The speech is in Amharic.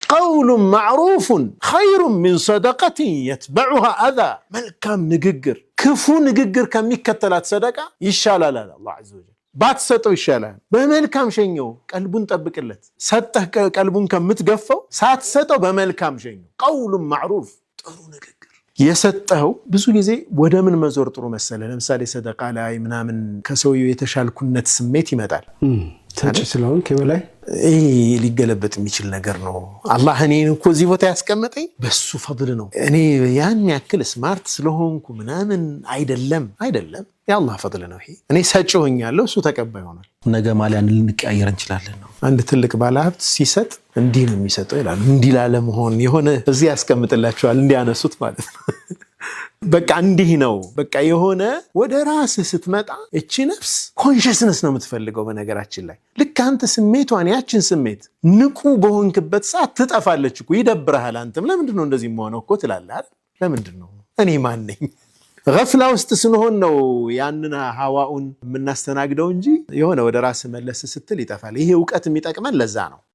قول معروف خير من صدقة يتبعها أذى። መልካም ንግግር ክፉ ንግግር ከሚከተላት ሰደቃ ይሻላል አለ አላህ عز وجل። ባትሰጠው ይሻላል። በመልካም ሸኘው፣ ቀልቡን ጠብቅለት። ሰጠህ ቀልቡን ከምትገፈው ሳትሰጠው በመልካም ሸኘው። قول معروف ጥሩ ንግግር የሰጠኸው። ብዙ ጊዜ ወደ ምን መዞር ጥሩ መሰለ? ለምሳሌ ሰደቃ ላይ ምናምን ከሰውየው የተሻልኩነት ስሜት ይመጣል። ሰጪ ስለሆንክ የበላይ። ይህ ሊገለበጥ የሚችል ነገር ነው። አላህ እኔን እኮ እዚህ ቦታ ያስቀመጠኝ በሱ ፈድል ነው። እኔ ያን ያክል smart ስለሆንኩ ምናምን አይደለም፣ አይደለም። የአላህ ፈድል ነው ይሄ። እኔ ሰጪ ሆኛለሁ፣ እሱ ተቀባይ ሆኗል። ነገ ማሊያን ልንቀያየር እንችላለን ነው። አንድ ትልቅ ባለሀብት ሲሰጥ እንዲህ ነው የሚሰጠው ይላሉ። እንዲህ ላለመሆን የሆነ እዚህ ያስቀምጥላቸዋል እንዲያነሱት ማለት ነው። በቃ እንዲህ ነው። በቃ የሆነ ወደ ራስህ ስትመጣ እቺ ነፍስ consciousness ነው የምትፈልገው። በነገራችን ላይ ልክ አንተ ስሜቷን ያችን ስሜት ንቁ በሆንክበት ሰዓት ትጠፋለች እኮ፣ ይደብረሃል። አንተም ለምንድን ነው እንደዚህ የምሆነው እኮ ትላለህ አይደል? ለምንድን ነው፣ እኔ ማን ነኝ? ገፍላ ውስጥ ስንሆን ነው ያንን ሀዋኡን የምናስተናግደው እንጂ የሆነ ወደ ራስ መለስ ስትል ይጠፋል። ይሄ እውቀት የሚጠቅመን ለዛ ነው።